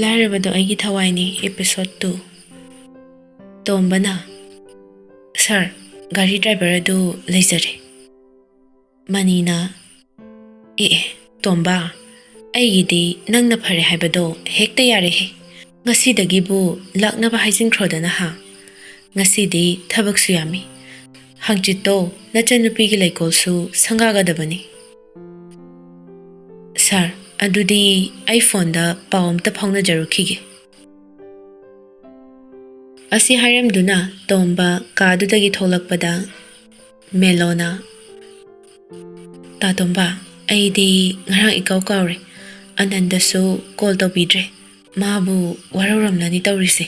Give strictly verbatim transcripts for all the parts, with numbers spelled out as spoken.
ꯂꯥꯏꯔꯕꯗꯣ ꯑꯩꯒꯤ ꯊꯋꯥꯏꯅꯤ, episode two꯫ ꯇꯣꯝꯕꯅ, "ꯁꯥꯔ, ꯒꯥꯔꯤ driver ꯑꯗꯨ ꯂꯩꯖꯔꯦ꯫" ꯃꯅꯤꯅ, "ꯑꯦ ꯑꯦ, ꯇꯣꯝꯕ, ꯑꯩꯒꯤꯗꯤ ꯅꯪꯅ ꯐꯔꯦ ꯍꯥꯏꯕꯗꯣ ꯍꯦꯛꯇ ꯌꯥꯔꯦꯍꯦ꯫ ꯉꯁꯤꯗꯒꯤꯕꯨ ꯂꯥꯛꯅꯕ ꯍꯥꯏꯖꯤꯟꯈ꯭ꯔꯣꯗꯅ ꯍꯥ꯫ ꯉꯁꯤꯗꯤ ꯊꯕꯛꯁꯨ ꯌꯥꯝꯃꯤ꯫ ꯍꯪꯆꯤꯠꯇꯣ ꯅꯆꯟꯅꯨꯄꯤꯒꯤ ꯂꯩꯀꯣꯜꯁꯨ ꯁꯪꯒꯥꯒꯗꯕꯅꯤ꯫" "ꯁꯥꯔ, ꯑꯗꯨꯗꯤ ꯑꯩ ꯐꯣꯟꯗ ꯄꯥꯎ ꯑꯝꯇ ꯐꯥꯎꯅꯖꯔꯨꯈꯤꯒꯦ꯫" ꯑꯁꯤ ꯍꯥꯏꯔꯝꯗꯨꯅ ꯇꯣꯝꯕ ꯀꯥꯗꯨꯗꯒꯤ ꯊꯣꯛꯂꯛꯄꯗ ꯃꯦꯂꯣꯅ, "ꯇꯥ ꯇꯣꯝꯕ, ꯑꯩꯗꯤ ꯉꯔꯥꯡ ꯏꯀꯥꯎ ꯀꯥꯎꯔꯦ꯫ ꯑꯅꯟꯗꯁꯨ ꯀꯣꯜ ꯇꯧꯕꯤꯗ꯭ꯔꯦ꯫ ꯃꯥꯕꯨ ꯋꯥꯔꯧꯔꯝꯂꯅꯤ ꯇꯧꯔꯤꯁꯦ꯫"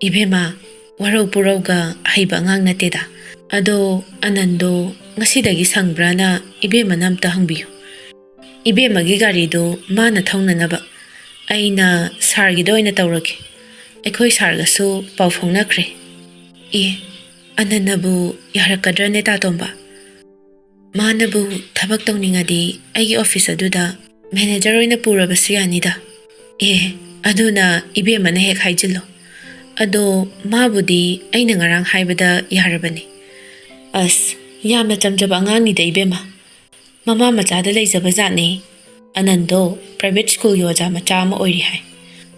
"ꯏꯕꯦꯝꯃ, ꯋꯥꯔꯧ ꯄꯨꯔꯧꯒ ꯍꯩꯕ ꯑꯉꯥꯡ ꯅꯠꯇꯦꯗ꯫ ꯑꯗꯣ ꯑꯅꯟꯗꯣ ꯉꯁꯤꯗꯒꯤ ꯁꯪꯕ꯭ꯔꯥꯅ ꯏꯕꯦꯝꯃꯅ ꯑꯝꯇ ꯍꯪꯕꯤꯌꯨ꯫ ꯏꯕꯦꯝꯃꯒꯤ ꯒꯥꯔꯤꯗꯨ ꯃꯥꯅ ꯊꯧꯅꯅꯕ꯫ ꯑꯩꯅ ꯁꯥꯔꯒꯤꯗ ꯑꯣꯏꯅ ꯇꯧꯔꯒꯦ꯫ ꯑꯩꯈꯣꯏ ꯁꯥꯔꯒꯁꯨ ꯄꯥꯎ ꯐꯥꯎꯅꯈ꯭ꯔꯦ꯫" "ꯑꯦ, ꯑꯅꯟꯅꯕꯨ ꯌꯥꯔꯛꯀꯗ꯭ꯔꯅꯦ, ꯇꯥ ꯇꯣꯝꯕ? ꯃꯥꯅꯕꯨ ꯊꯕꯛ ꯇꯧꯅꯤꯡꯉꯗꯤ ꯑꯩꯒꯤ ꯑꯣꯐꯤꯁ ꯑꯗꯨꯗ ꯃꯦꯅꯦꯖꯔ ꯑꯣꯏꯅ ꯄꯨꯔꯕꯁꯨ ꯌꯥꯅꯤꯗ꯫" "ꯑꯦ, ꯑꯗꯨꯅ ꯏꯕꯦꯝꯃꯅ ꯍꯦꯛ ꯍꯥꯏꯖꯤꯜꯂꯣ꯫ ꯑꯗꯣ ꯃꯥꯕꯨꯗꯤ ꯑꯩꯅ ꯉꯔꯥꯡ ꯍꯥꯏꯕꯗ ꯌꯥꯔꯕꯅꯤ꯫" "ꯑꯁ, ꯌꯥꯝꯅ ꯆꯝꯖꯕ ꯑꯉꯥꯡꯅꯤꯗ ꯏꯕꯦꯝꯃ꯫ ꯃꯃꯥ ꯃꯆꯥꯗ ꯂꯩꯖꯕ ꯖꯥꯠꯅꯤ꯫ ꯑꯅꯟꯗꯣ ꯄ꯭ꯔꯥꯏꯚꯦꯠ ꯁ꯭ꯀꯨꯜꯒꯤ ꯑꯣꯖꯥ ꯃꯆꯥ ꯑꯃ ꯑꯣꯏꯔꯤ ꯍꯥꯏ꯫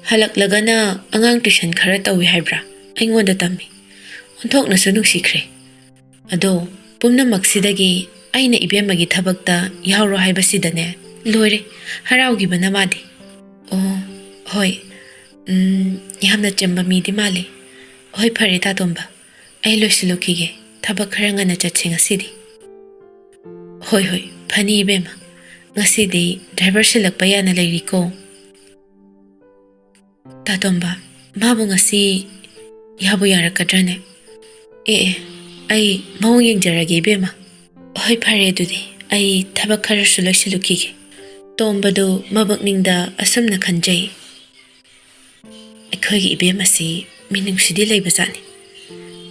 ꯍꯜꯂꯛꯂꯒꯅ ꯑꯉꯥꯡ ꯇ꯭ꯌꯨꯁꯟ ꯈꯔ ꯇꯧꯏ ꯍꯥꯏꯕ꯭ꯔꯥ, ꯑꯩꯉꯣꯟꯗ ꯇꯝꯃꯤ꯫ ꯑꯣꯟꯊꯣꯛꯅꯁꯨ ꯅꯨꯡꯁꯤꯈ꯭ꯔꯦ꯫ ꯑꯗꯣ ꯄꯨꯝꯅꯃꯛꯁꯤꯗꯒꯤ ꯑꯩꯅ ꯏꯕꯦꯝꯃꯒꯤ ꯊꯕꯛꯇ ꯌꯥꯎꯔꯣ ꯍꯥꯏꯕꯁꯤꯗꯅꯦ ꯂꯣꯏꯔꯦ, ꯍꯔꯥꯎꯈꯤꯕꯅ ꯃꯥꯗꯤ꯫" "ꯑꯣ, ꯍꯣꯏ꯫ ꯎꯝ, ꯌꯥꯝꯅ ꯆꯝꯕ ꯃꯤꯗꯤ ꯃꯥꯜꯂꯤ꯫ ꯍꯣꯏ, ꯐꯔꯦ, ꯇꯥ ꯇꯣꯝꯕ꯫ ꯑꯩ ꯂꯣꯏꯁꯤꯜꯂꯨꯈꯤꯒꯦ꯫ ꯊꯕꯛ ꯈꯔ ꯉꯟꯅ ꯆꯠꯁꯤ ꯉꯁꯤꯗꯤ꯫" "ꯍꯣꯏ, ꯍꯣꯏ, ꯐꯅꯤ ꯏꯕꯦꯝꯃ꯫ ꯉꯁꯤꯗꯤ ꯗ꯭ꯔꯥꯏꯚꯔ ꯁꯤꯜꯂꯛꯄ ꯌꯥꯅ ꯂꯩꯔꯤꯀꯣ꯫" "ꯇꯥ ꯇꯣꯝꯕ, ꯃꯥꯕꯨ ꯉꯁꯤ ꯌꯥꯕꯨ ꯌꯥꯔꯛꯀꯗ꯭ꯔꯅꯦ?" "ꯑꯦ, ꯑꯦ, ꯑꯩ ꯃꯑꯣꯡ ꯌꯦꯡꯖꯔꯒꯦ ꯏꯕꯦꯝꯃ꯫" "ꯍꯣꯏ, ꯐꯔꯦ ꯑꯗꯨꯗꯤ, ꯑꯩ ꯊꯕꯛ ꯈꯔꯁꯨ ꯂꯣꯏꯁꯤꯜꯂꯨꯈꯤꯒꯦ꯫" ꯇꯣꯝꯕꯗꯨ ꯃꯕꯛꯅꯤꯡꯗ ꯑꯁꯨꯝꯅ ꯈꯟꯖꯩ, "ꯑꯩꯈꯣꯏꯒꯤ ꯏꯕꯦꯝꯃꯁꯤ ꯃꯤꯅꯨꯡꯁꯤꯗꯤ ꯂꯩꯕꯖꯥꯠꯅꯤ꯫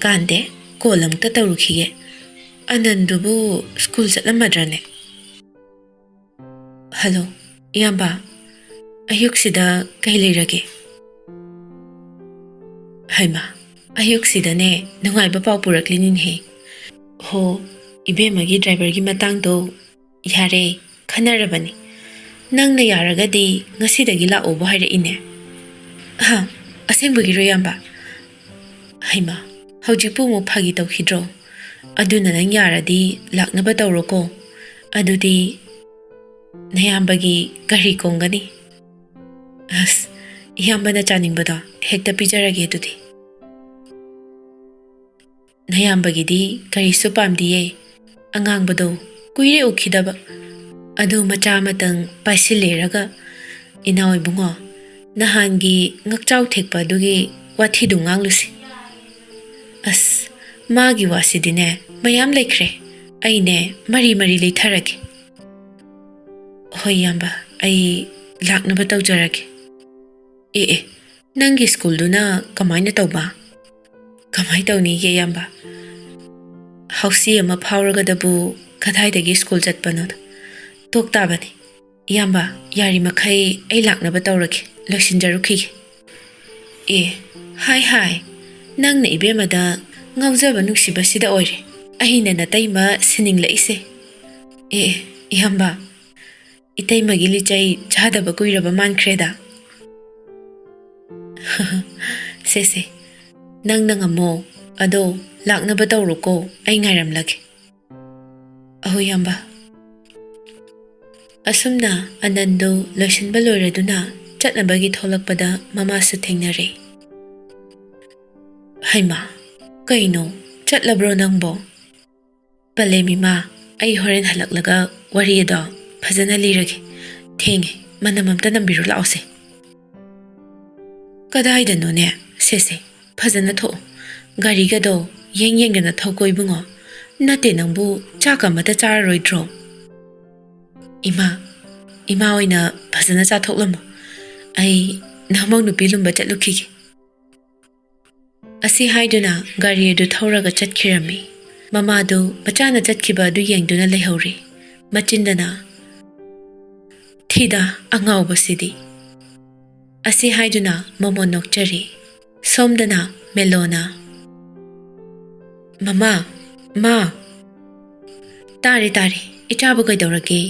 ꯀꯥꯟꯗꯦ, ꯀꯣꯜ ꯑꯃꯨꯛꯇ ꯇꯧꯔꯨꯈꯤꯒꯦ꯫ ꯑꯅꯟꯗꯨꯕꯨ ꯁ꯭ꯀꯨꯜ ꯆꯠꯂꯝꯃꯗ꯭ꯔꯅꯦ?" "ꯍꯜꯂꯣ, ꯏꯌꯥꯝꯕ꯫ ꯑꯌꯨꯛꯁꯤꯗ ꯀꯩ ꯂꯩꯔꯒꯦ? ꯍꯩꯃꯥ, ꯑꯌꯨꯛꯁꯤꯗꯅꯦ ꯅꯨꯡꯉꯥꯏꯕ ꯄꯥꯎ ꯄꯨꯔꯛꯂꯤꯅꯤꯅꯦꯍꯦ꯫ ꯍꯣ, ꯏꯕꯦꯝꯃꯒꯤ ꯗ꯭ꯔꯥꯏꯚꯔꯒꯤ ꯃꯇꯥꯡꯗꯣ ꯌꯥꯔꯦ, ꯈꯟꯅꯔꯕꯅꯤ꯫ ꯅꯪꯅ ꯌꯥꯔꯒꯗꯤ ꯉꯁꯤꯗꯒꯤ ꯂꯥꯛꯑꯣꯕꯨ ꯍꯥꯏꯔꯛꯏꯅꯦ꯫ ꯍꯥ, ꯑꯁꯦꯡꯕꯒꯤꯔꯣ ꯏꯌꯥꯝꯕ? ꯍꯩꯃꯥ, ꯍꯧꯖꯤꯛꯄꯨ ꯑꯃꯨꯛ ꯐꯥꯒꯤ ꯇꯧꯈꯤꯗ꯭ꯔꯣ? ꯑꯗꯨꯅ ꯅꯪ ꯌꯥꯔꯗꯤ ꯂꯥꯛꯅꯕ ꯇꯧꯔꯣꯀꯣ꯫ ꯑꯗꯨꯗꯤ ꯅꯌꯥꯝꯕꯒꯤ ꯒꯥꯔꯤ ꯀꯣꯡꯒꯅꯤ꯫ ꯑꯁ, ꯏꯌꯥꯝꯕꯅ ꯆꯥꯅꯤꯡꯕꯗꯣ ꯍꯦꯛꯇ ꯄꯤꯖꯔꯒꯦ ꯑꯗꯨꯗꯤ꯫ ꯅꯌꯥꯝꯕꯒꯤꯗꯤ ꯀꯔꯤꯁꯨ ꯄꯥꯝꯗꯤꯌꯦ, ꯑꯉꯥꯡꯕꯗꯣ ꯀꯨꯏꯔꯦ ꯎꯈꯤꯗꯕ꯫ ꯑꯗꯨ ꯃꯆꯥ ꯑꯃꯇꯪ ꯄꯥꯏꯁꯤꯜꯂꯦꯔꯒ, ꯏꯅꯥꯎ ꯏꯕꯨꯡꯉꯣ, ꯅꯍꯥꯟꯒꯤ ꯉꯛꯆꯥꯎ ꯊꯦꯛꯄ ꯑꯗꯨꯒꯤ ꯋꯥꯊꯤꯗꯨ ꯉꯥꯡꯂꯨꯁꯤ꯫ ꯑꯁ, ꯃꯥꯒꯤ ꯋꯥꯁꯤꯗꯤꯅꯦ ꯃꯌꯥꯝ ꯂꯩꯈ꯭ꯔꯦ꯫ ꯑꯩꯅꯦ ꯃꯔꯤ ꯃꯔꯤ ꯂꯩꯊꯔꯒꯦ꯫ ꯍꯣꯏ ꯏꯌꯥꯝꯕ, ꯑꯩ ꯂꯥꯛꯅꯕ ꯇꯧꯖꯔꯒꯦ꯫ ꯑꯦ ꯑꯦ, ꯅꯪꯒꯤ ꯁ꯭ꯀꯨꯜꯗꯨꯅ ꯀꯃꯥꯏꯅ ꯇꯧꯕ? ꯀꯃꯥꯏ ꯇꯧꯅꯤꯒꯦ ꯏꯌꯥꯝꯕ? ꯍꯥꯎꯁꯤ ꯑꯃ ꯐꯥꯎꯔꯒꯗꯕꯨ ꯀꯗꯥꯏꯗꯒꯤ ꯁ꯭ꯀꯨꯜ ꯆꯠꯄꯅꯣꯗ? ꯇꯣꯛ ꯇꯥꯕꯅꯤ꯫ ꯏꯌꯥꯝꯕ, ꯌꯥꯔꯤꯃꯈꯩ ꯑꯩ ꯂꯥꯛꯅꯕ ꯇꯧꯔꯒꯦ, ꯂꯣꯏꯁꯤꯟꯖꯔꯨꯈꯤꯒꯦ꯫ ꯑꯦ, ꯍꯥꯏ ꯍꯥꯏ, ꯅꯪꯅ ꯏꯕꯦꯝꯃꯗ ꯉꯥꯎꯖꯕ ꯅꯨꯡꯁꯤꯕꯁꯤꯗ ꯑꯣꯏꯔꯦ ꯑꯩꯅ ꯅꯇꯩꯃ ꯁꯤꯅꯤꯡꯂꯛꯏꯁꯦ꯫ ꯑꯦ, ꯏꯌꯥꯝꯕ, ꯏꯇꯩꯃꯒꯤ ꯂꯤꯆꯩ ꯆꯥꯗꯕ ꯀꯨꯏꯔꯕ ꯃꯥꯟꯈ꯭ꯔꯦꯗ꯫ ꯁꯦ ꯁꯦ, ꯅꯪꯅ ꯉꯝꯃꯣ꯫ ꯑꯗꯣ ꯂꯥꯛꯅꯕ ꯇꯧꯔꯣꯀꯣ, ꯑꯩ ꯉꯥꯏꯔꯝꯂꯒꯦ꯫ ꯑꯍꯣꯏ ꯏꯌꯥꯝꯕ꯫ ꯑꯁꯨꯝꯅ ꯑꯅꯟꯗꯨ ꯂꯣꯏꯁꯤꯟꯕ ꯂꯣꯏꯔꯗꯨꯅ ꯆꯠꯅꯕꯒꯤ ꯊꯣꯛꯂꯛꯄꯗ ꯃꯃꯥꯁꯨ ꯊꯦꯡꯅꯔꯦ꯫ ꯍꯩꯃꯥ, ꯀꯩꯅꯣ, ꯆꯠꯂꯕ꯭ꯔꯣ ꯅꯪꯕꯣ? ꯄꯂꯦꯝ ꯏꯃꯥ, ꯑꯩ ꯍꯣꯔꯦꯟ ꯍꯜꯂꯛꯂꯒ ꯋꯥꯔꯤ ꯑꯗꯣ ꯐꯖꯅ ꯂꯤꯔꯒꯦ꯫ ꯊꯦꯡꯉꯦ, ꯃꯅꯝ ꯑꯝꯇ ꯅꯝꯕꯤꯔꯨ ꯂꯥꯛꯑꯣꯁꯦ꯫ ꯀꯗꯥꯏꯗꯅꯣꯅꯦ? ꯁꯦ ꯁꯦ, ꯐꯖꯅ ꯊꯣꯛꯑꯣ꯫ ꯒꯥꯔꯤꯒꯗꯣ ꯌꯦꯡ ꯌꯦꯡꯗꯅ ꯊꯧꯀꯣ ꯏꯕꯨꯡꯉꯣ꯫ ꯅꯠꯇꯦ, ꯅꯪꯕꯨ ꯆꯥꯛ ꯑꯃꯇ ꯆꯥꯔꯔꯣꯏꯗ꯭ꯔꯣ? ꯏꯃꯥ, ꯏꯃꯥ ꯑꯣꯏꯅ ꯐꯖꯅ ꯆꯥꯊꯣꯛꯂꯝꯃꯣ꯫ ꯑꯩ ꯅꯃꯧ ꯅꯨꯄꯤ ꯂꯨꯝꯕ ꯆꯠꯂꯨꯈꯤꯒꯦ꯫ ꯑꯁꯤ ꯍꯥꯏꯗꯨꯅ ꯒꯥꯔꯤ ꯑꯗꯨ ꯊꯧꯔꯒ ꯆꯠꯈꯤꯔꯝꯃꯤ꯫ ꯃꯃꯥꯗꯨ ꯃꯆꯥꯅ ꯆꯠꯈꯤꯕ ꯑꯗꯨ ꯌꯦꯡꯗꯨꯅ ꯂꯩꯍꯧꯔꯤ꯫ ꯃꯆꯤꯟꯗꯅ, "ꯊꯤꯗ, ꯑꯉꯥꯎꯕꯁꯤꯗꯤ!" ꯑꯁꯤ ꯍꯥꯏꯗꯨꯅ ꯃꯃꯣꯟ ꯅꯣꯛꯆꯔꯤ꯫ ꯁꯣꯝꯗꯅ ꯃꯦꯂꯣꯅ, "ꯃꯃꯥ, ꯃꯥ!" "ꯇꯥꯔꯦ, ꯇꯥꯔꯦ꯫ ꯏꯆꯥꯕꯨ ꯀꯩꯗꯧꯔꯒꯦ?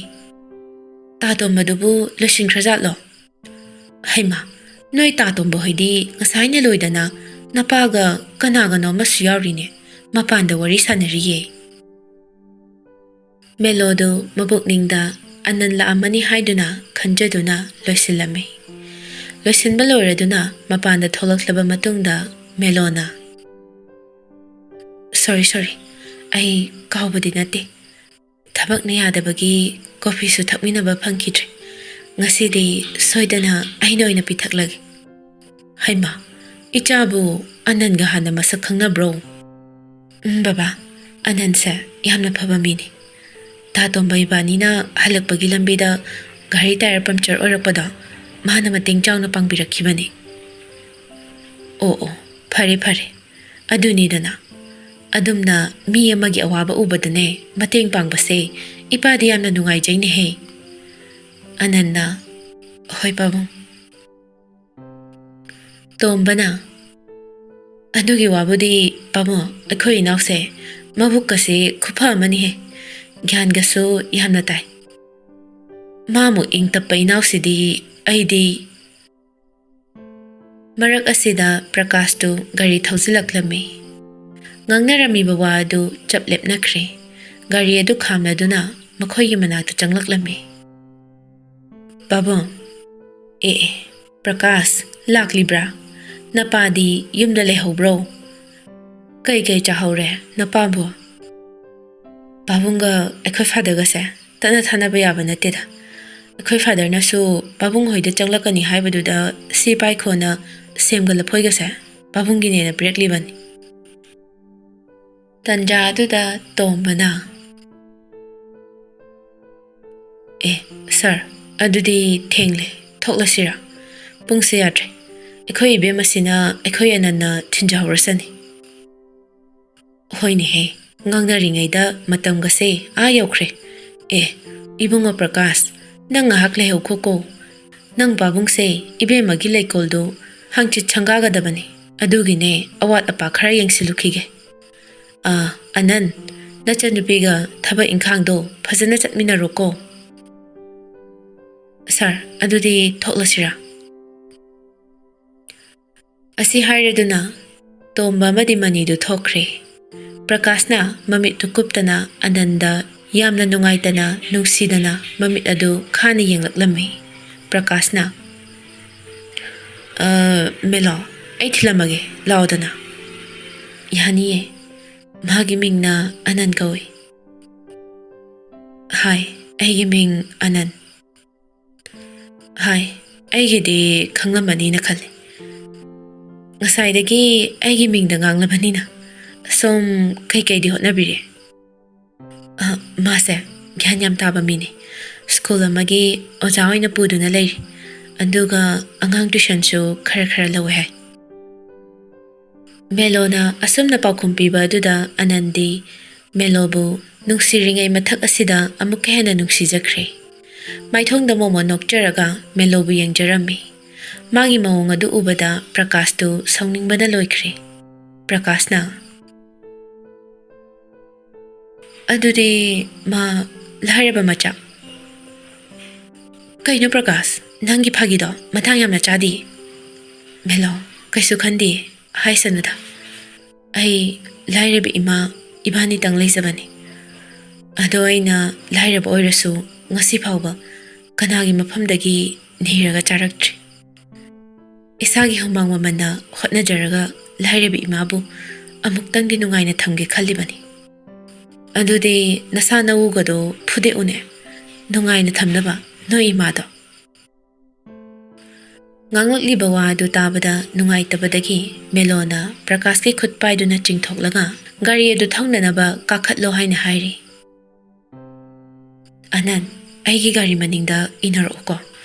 ꯇꯥ ꯇꯣꯝꯕꯗꯨꯕꯨ ꯂꯣꯏꯁꯤꯟꯈ꯭ꯔꯖꯥꯠꯂꯣ?" "ꯍꯩꯃꯥ, ꯅꯣꯏ ꯇꯥ ꯇꯣꯝꯕ ꯍꯣꯏꯗꯤ ꯉꯁꯥꯏꯅ ꯂꯣꯏꯗꯅ ꯅꯄꯥꯒ ꯀꯅꯥꯒꯅꯣ ꯑꯃꯁꯨ ꯌꯥꯎꯔꯤꯅꯦ, ꯃꯄꯥꯟꯗ ꯋꯥꯔꯤ ꯁꯥꯟꯅꯔꯤꯌꯦ꯫" ꯃꯦꯂꯣꯗꯨ ꯃꯕꯨꯛꯅꯤꯡꯗ ꯑꯅꯟ ꯂꯥꯛꯑꯝꯃꯅꯤ ꯍꯥꯏꯗꯨꯅ ꯈꯟꯖꯗꯨꯅ ꯂꯣꯏꯁꯤꯜꯂꯝꯃꯤ꯫ ꯂꯣꯏꯁꯤꯟꯕ ꯂꯣꯏꯔꯗꯨꯅ ꯃꯄꯥꯟꯗ ꯊꯣꯛꯂꯛꯂꯕ ꯃꯇꯨꯡꯗ ꯃꯦꯂꯣꯅ, "ꯁꯣꯔꯤ, ꯁꯣꯔꯤ, ꯑꯩ ꯀꯥꯎꯕꯗꯤ ꯅꯠꯇꯦ꯫ ꯊꯕꯛꯅ ꯌꯥꯗꯕꯒꯤ ꯀꯣꯐꯤꯁꯨ ꯊꯛꯃꯤꯟꯅꯕ ꯐꯪꯈꯤꯗ꯭ꯔꯦ꯫ ꯉꯁꯤꯗꯤ ꯁꯣꯏꯗꯅ ꯑꯩꯅ ꯑꯣꯏꯅ ꯄꯤꯊꯛꯂꯒꯦ꯫" "ꯍꯩꯃꯥ, ꯏꯆꯥꯕꯨ ꯑꯅꯟꯒ ꯍꯥꯟꯅ ꯃꯁꯛ ꯈꯪꯅꯕ꯭ꯔꯣ?" "ꯎꯝ, ꯕꯕꯥ, ꯑꯅꯟꯁꯦ ꯌꯥꯝꯅ ꯐꯕ ꯃꯤꯅꯤ꯫ ꯇꯥ ꯇꯣꯝꯕ ꯏꯕꯥꯅꯤꯅ ꯍꯜꯂꯛꯄꯒꯤ ꯂꯝꯕꯤꯗ ꯒꯥꯔꯤ ꯇꯥꯌꯔ ꯄꯝꯆꯔ ꯑꯣꯏꯔꯛꯄꯗꯣ ꯃꯥꯅ ꯃꯇꯦꯡ ꯆꯥꯎꯅ ꯄꯥꯡꯕꯤꯔꯛꯈꯤꯕꯅꯤ꯫" "ꯑꯣ, ꯑꯣ, ꯐꯔꯦ, ꯐꯔꯦ꯫ ꯑꯗꯨꯅꯤꯗꯅ, ꯑꯗꯨꯝꯅ ꯃꯤ ꯑꯃꯒꯤ ꯑꯋꯥꯕ ꯎꯕꯗꯅꯦ ꯃꯇꯦꯡ ꯄꯥꯡꯕꯁꯦ ꯏꯄꯥꯗꯤ ꯌꯥꯝꯅ ꯅꯨꯡꯉꯥꯏꯖꯩꯅꯦꯍꯦ꯫" ꯑꯅꯟꯅ, "ꯍꯣꯏ ꯄꯥꯕꯨꯡ꯫" ꯇꯣꯝꯕꯅ, "ꯑꯗꯨꯒꯤ ꯋꯥꯕꯨꯗꯤ ꯄꯥꯕꯨꯡ, ꯑꯩꯈꯣꯏ ꯏꯅꯥꯎꯁꯦ ꯃꯕꯨꯛꯀꯁꯦ ꯈꯨꯐ ꯑꯃꯅꯤꯍꯦ꯫ ꯒ꯭ꯌꯥꯟꯒꯁꯨ ꯌꯥꯝꯅ ꯇꯥꯏ꯫ ꯃꯥꯃꯨꯛ ꯏꯪ ꯇꯞꯄ ꯏꯅꯥꯎꯁꯤꯗꯤ ꯑꯩꯗꯤ꯫" ꯃꯔꯛ ꯑꯁꯤꯗ ꯄ꯭ꯔꯀꯥꯁꯇꯨ ꯒꯥꯔꯤ ꯊꯧꯖꯤꯜꯂꯛꯂꯝꯃꯤ꯫ ꯉꯥꯡꯅꯔꯝꯃꯤꯕ ꯋꯥ ꯑꯗꯨ ꯆꯞ ꯂꯦꯞꯅꯈ꯭ꯔꯦ꯫ ꯒꯥꯔꯤ ꯑꯗꯨ ꯈꯥꯝꯂꯗꯨꯅ ꯃꯈꯣꯏꯒꯤ ꯃꯅꯥꯛꯇ ꯆꯪꯂꯛꯂꯝꯃꯤ꯫ "ꯄꯥꯕꯨꯡ꯫" "ꯑꯦ, ꯑꯦ, ꯄ꯭ꯔꯀꯥꯁ, ꯂꯥꯛꯂꯤꯕ꯭ꯔꯥ? ꯅꯄꯥꯗꯤ ꯌꯨꯝꯗ ꯂꯩꯍꯧꯕ꯭ꯔꯣ? ꯀꯩ ꯀꯩ ꯆꯥꯍꯧꯔꯦ ꯅꯄꯥꯕꯨ?" "ꯄꯥꯕꯨꯡꯒ ꯑꯩꯈꯣꯏ ꯐꯥꯗꯔꯒꯁꯦ ꯇꯠꯅ ꯊꯥꯅꯕ ꯌꯥꯕ ꯅꯠꯇꯦꯗ꯫ ꯑꯩꯈꯣꯏ ꯐꯥꯗꯔꯅꯁꯨ ꯄꯥꯕꯨꯡ ꯍꯣꯏꯗ ꯆꯪꯂꯛꯀꯅꯤ ꯍꯥꯏꯕꯗꯨꯗ ꯁꯤ ꯄꯥꯏꯈꯣꯅ ꯁꯦꯝꯒ ꯂꯐꯣꯏꯒꯁꯦ ꯄꯥꯕꯨꯡꯒꯤꯅꯦꯅ ꯄꯤꯔꯛꯂꯤꯕꯅꯤ꯫" ꯇꯟꯖꯥ ꯑꯗꯨꯗ ꯇꯣꯝꯕꯅ, "ꯑꯦ, ꯁꯥꯔ, ꯑꯗꯨꯗꯤ ꯊꯦꯡꯂꯦ, ꯊꯣꯛꯂꯁꯤꯔꯥ? ꯄꯨꯡꯁꯦ ꯌꯥꯗ꯭ꯔꯦ꯫ ꯑꯩꯈꯣꯏ ꯏꯕꯦꯝꯃꯁꯤꯅ ꯑꯩꯈꯣꯏ ꯑꯅꯟꯅ ꯊꯤꯟꯖꯍꯧꯔꯁꯅꯤ꯫" "ꯍꯣꯏꯅꯦꯍꯦ, ꯉꯥꯡꯅꯔꯤꯉꯩꯗ ꯃꯇꯝꯒꯁꯦ ꯑꯥ ꯌꯧꯈ꯭ꯔꯦ꯫ ꯑꯦ, ꯏꯕꯨꯡꯉꯣ ꯄ꯭ꯔꯀꯥꯁ, ꯅꯪ ꯉꯥꯏꯍꯥꯛ ꯂꯩꯍꯧꯈꯣꯀꯣ꯫ "ꯅꯪ ꯄꯥꯕꯨꯡꯁꯦ ꯏꯕꯦꯝꯃꯒꯤ ꯂꯩꯀꯣꯜꯗꯨ ꯍꯪꯆꯤꯠ ꯁꯪꯒꯥꯒꯗꯕꯅꯤ꯫ ꯑꯗꯨꯒꯤꯅꯦ ꯑꯋꯥꯠ ꯑꯄꯥ ꯈꯔ ꯌꯦꯡꯁꯤꯜꯂꯨꯈꯤꯒꯦ꯫ ꯑꯥ, ꯑꯅꯟ, ꯅꯆꯟꯅꯨꯄꯤꯒ ꯊꯕꯛ ꯏꯪꯈꯥꯡꯗꯣ ꯐꯖꯅ ꯆꯠꯃꯤꯟꯅꯔꯣꯀꯣ꯫" "ꯁꯥꯔ, ꯑꯗꯨꯗꯤ ꯊꯣꯛꯂꯁꯤꯔꯥ?" ꯑꯁꯤ ꯍꯥꯏꯔꯗꯨꯅ ꯇꯣꯝꯕ ꯑꯃꯗꯤ ꯃꯅꯤꯗꯨ ꯊꯣꯛꯈ꯭ꯔꯦ꯫ ꯄ꯭ꯔꯀꯥꯁꯅ ꯃꯃꯤꯠꯇꯨ ꯀꯨꯞꯇꯅ ꯑꯅꯟꯗ ꯌꯥꯝꯅ ꯅꯨꯡꯉꯥꯏꯇꯅ, ꯅꯨꯡꯁꯤꯗꯅ ꯃꯃꯤꯠ ꯑꯗꯨ ꯈꯥꯅ ꯌꯦꯡꯂꯛꯂꯝꯃꯤ꯫ ꯄ꯭ꯔꯀꯥꯁꯅ, "ꯑ, ꯃꯦꯂꯣ, ꯑꯩ ꯊꯤꯜꯂꯝꯃꯒꯦ, ꯂꯥꯛꯑꯣꯗꯅ꯫" "ꯌꯥꯅꯤꯌꯦ, ꯃꯥꯒꯤ ꯃꯤꯡꯅ ꯑꯅꯟ ꯀꯧꯏ꯫" "ꯍꯥꯏ, ꯑꯩꯒꯤ ꯃꯤꯡ ꯑꯅꯟ꯫" "ꯍꯥꯏ, ꯑꯩꯒꯤꯗꯤ ꯈꯪꯂꯝꯃꯅꯤꯅ ꯈꯜꯂꯤ꯫ ꯉꯁꯥꯏꯗꯒꯤ ꯑꯩꯒꯤ ꯃꯤꯡꯗ ꯉꯥꯡꯂꯕꯅꯤꯅ ꯁꯣꯝ ꯀꯩꯀꯩꯗꯤ ꯍꯣꯠꯅꯕꯤꯔꯤ?" "ꯑ, ꯃꯥꯁꯦ ꯒ꯭ꯌꯥꯟ ꯌꯥꯝ ꯇꯥꯕ ꯃꯤꯅꯤ꯫ ꯁ꯭ꯀꯨꯜ ꯑꯃꯒꯤ ꯑꯣꯖꯥ ꯑꯣꯏꯅ ꯄꯨꯗꯨꯅ ꯂꯩꯔꯤ꯫ ꯑꯗꯨꯒ ꯑꯉꯥꯡ ꯇ꯭ꯌꯨꯁꯟꯁꯨ ꯈꯔ ꯈꯔ ꯂꯧꯋꯦ ꯍꯥꯏ꯫" ꯃꯦꯂꯣꯅ ꯑꯁꯨꯝꯅ ꯄꯥꯎꯈꯨꯝ ꯄꯤꯕ ꯑꯗꯨꯗ ꯑꯅꯟꯗꯤ ꯃꯦꯂꯣꯕꯨ ꯅꯨꯡꯁꯤꯔꯤꯉꯩ ꯃꯊꯛ ꯑꯁꯤꯗ ꯑꯃꯨꯛꯀ ꯍꯦꯟꯅ ꯅꯨꯡꯁꯤꯖꯈ꯭ꯔꯦ꯫ ꯃꯥꯏꯊꯣꯡꯗ ꯃꯣꯃꯣꯟ ꯅꯣꯛꯆꯔꯒ ꯃꯦꯂꯣꯕꯨ ꯌꯦꯡꯖꯔꯝꯃꯤ꯫ ꯃꯥꯒꯤ ꯃꯑꯣꯡ ꯑꯗꯨ ꯎꯕꯗ ꯄ꯭ꯔꯀꯥꯁꯇꯨ ꯁꯥꯎꯅꯤꯡꯕꯅ ꯂꯣꯏꯈ꯭ꯔꯦ꯫ ꯄ꯭ꯔꯀꯥꯁꯅ, "ꯑꯗꯨꯗꯤ ꯃꯥ ꯂꯥꯏꯔꯕ ꯃꯆꯥ꯫" "ꯀꯩꯅꯣ ꯄ꯭ꯔꯀꯥꯁ, ꯅꯪꯒꯤ ꯐꯥꯒꯤꯗꯣ ꯃꯇꯥꯡ ꯌꯥꯝꯅ ꯆꯥꯗꯦ꯫" "ꯃꯦꯂꯣ, ꯀꯩꯁꯨ ꯈꯟꯗꯦ, ꯍꯥꯏꯁꯅꯨꯗ꯫ ꯑꯩ ꯂꯥꯏꯔꯕ ꯏꯃꯥ ꯏꯕꯥꯅꯤꯇꯪ ꯂꯩꯖꯕꯅꯤ꯫ ꯑꯗꯣ ꯑꯩꯅ ꯂꯥꯏꯔꯕ ꯑꯣꯏꯔꯁꯨ ꯉꯁꯤ ꯐꯥꯎꯕ ꯀꯅꯥꯒꯤ ꯃꯐꯝꯗꯒꯤ ꯅꯤꯔꯒ ꯆꯥꯔꯛꯇ꯭ꯔꯤ꯫ ꯏꯁꯥꯒꯤ ꯍꯨꯃꯥꯡ ꯃꯃꯜꯅ ꯍꯣꯠꯅꯖꯔꯒ ꯂꯥꯏꯔꯕ ꯏꯃꯥꯕꯨ ꯑꯃꯨꯛꯇꯪꯗꯤ ꯅꯨꯡꯉꯥꯏꯅ ꯊꯝꯒꯦ ꯈꯜꯂꯤꯕꯅꯤ꯫" "ꯑꯗꯨꯗꯤ ꯅꯁꯥ ꯅꯎꯒꯗꯣ ꯐꯨꯗꯦꯛꯎꯅꯦ, ꯅꯨꯡꯉꯥꯏꯅ ꯊꯝꯅꯕ ꯅꯣꯏ ꯏꯃꯥꯗꯣ꯫" ꯉꯥꯡꯂꯛꯂꯤꯕ ꯋꯥ ꯑꯗꯨ ꯇꯥꯕꯗ ꯅꯨꯡꯉꯥꯏꯇꯕꯗꯒꯤ ꯃꯦꯂꯣꯅ ꯄ꯭ꯔꯀꯥꯁꯀꯤ ꯈꯨꯠ ꯄꯥꯏꯗꯨꯅ ꯆꯤꯡꯊꯣꯛꯂꯒ ꯒꯥꯔꯤ ꯑꯗꯨ ꯊꯧꯅꯅꯕ ꯀꯥꯈꯠꯂꯣ ꯍꯥꯏꯅ ꯍꯥꯏꯔꯤ꯫ "ꯑꯅꯟ, ꯑꯩꯒꯤ ꯒꯥꯔꯤ ꯃꯅꯤꯡꯗ ꯏꯟꯅꯔꯛꯎꯀꯣ,